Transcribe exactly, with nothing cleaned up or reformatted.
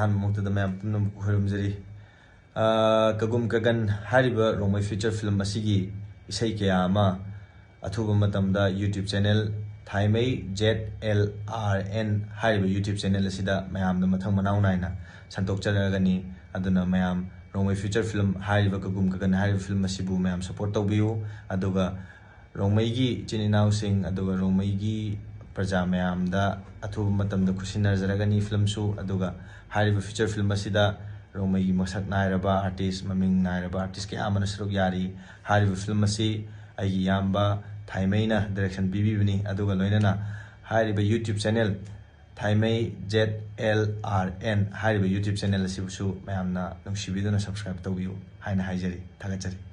ꯑꯍꯥꯟꯕꯃꯛꯇꯗ ꯃꯌꯥꯝ ꯄꯨꯝꯅꯃꯛꯄꯨ ꯈꯣꯏꯔꯨꯝꯖꯔꯤ꯫ ꯑ, ꯀꯒꯨꯝ ꯀꯒꯟ ꯍꯥꯏꯔꯤꯕ ꯔꯣꯡꯃꯩ feature film ꯑꯁꯤꯒꯤ ꯏꯁꯩ ꯀꯌꯥ ꯑꯃ ꯑꯊꯨꯕ ꯃꯇꯝꯗ YouTube channel ꯊꯥꯏꯃꯩ Z L R N ꯍꯥꯏꯔꯤꯕ YouTube channel ꯑꯁꯤꯗ ꯃꯌꯥꯝꯗ ꯃꯊꯪ ꯃꯅꯥꯎ ꯅꯥꯏꯅ ꯁꯟꯗꯣꯛꯆꯔꯛꯑꯒꯅꯤ꯫ ꯑꯗꯨꯅ ꯃꯌꯥꯝ ꯔꯣꯡꯃꯩ feature film ꯍꯥꯏꯔꯤꯕ ꯀꯒꯨꯝ ꯀꯒꯟ ꯍꯥꯏꯔꯤꯕ film ꯑꯁꯤꯕꯨ ꯃꯌꯥꯝ support ꯇꯧꯕꯤꯌꯨ꯫ ꯑꯗꯨꯒ ꯔꯣꯡꯃꯩꯒꯤ ꯏꯆꯤꯟ ꯏꯅꯥꯎꯁꯤꯡ ꯑꯗꯨꯒ ꯔꯣꯡꯃꯩꯒꯤ ꯄ꯭ꯔꯖꯥ ꯃꯌꯥꯝꯗ ꯑꯊꯨꯕ ꯃꯇꯝꯗ ꯈꯨꯠꯁꯤꯟꯅꯖꯔꯒꯅꯤ filmꯁꯨ꯫ ꯑꯗꯨꯒ ꯍꯥꯏꯔꯤꯕ feature film ꯑꯁꯤꯗ ꯔꯣꯡꯃꯩꯒꯤ ꯃꯁꯛ ꯅꯥꯏꯔꯕ artist, ꯃꯃꯤꯡ ꯅꯥꯏꯔꯕ artist ꯀꯌꯥ ꯑꯃꯅ ꯁꯔꯨꯛ ꯌꯥꯔꯤ꯫ ꯍꯥꯏꯔꯤꯕ film ꯑꯁꯤ ꯑꯩꯒꯤ ꯏꯌꯥꯝꯕ ꯊꯥꯏꯃꯩꯅ direction ꯄꯤꯕꯤꯕꯅꯤ꯫ ꯑꯗꯨꯒ ꯂꯣꯏꯅꯅ ꯍꯥꯏꯔꯤꯕ YouTube channel ꯊꯥꯏꯃꯩ Z L R N ꯍꯥꯏꯔꯤꯕ YouTube channel ꯑꯁꯤꯕꯨꯁꯨ ꯃꯌꯥꯝꯅ ꯅꯨꯡꯁꯤꯕꯤꯗꯨꯅ subscribe ꯇꯧꯕꯤꯌꯨ ꯍꯥꯏꯅ ꯍꯥꯏꯖꯔꯤ꯫ ꯊꯥꯒꯠꯆꯔꯤ꯫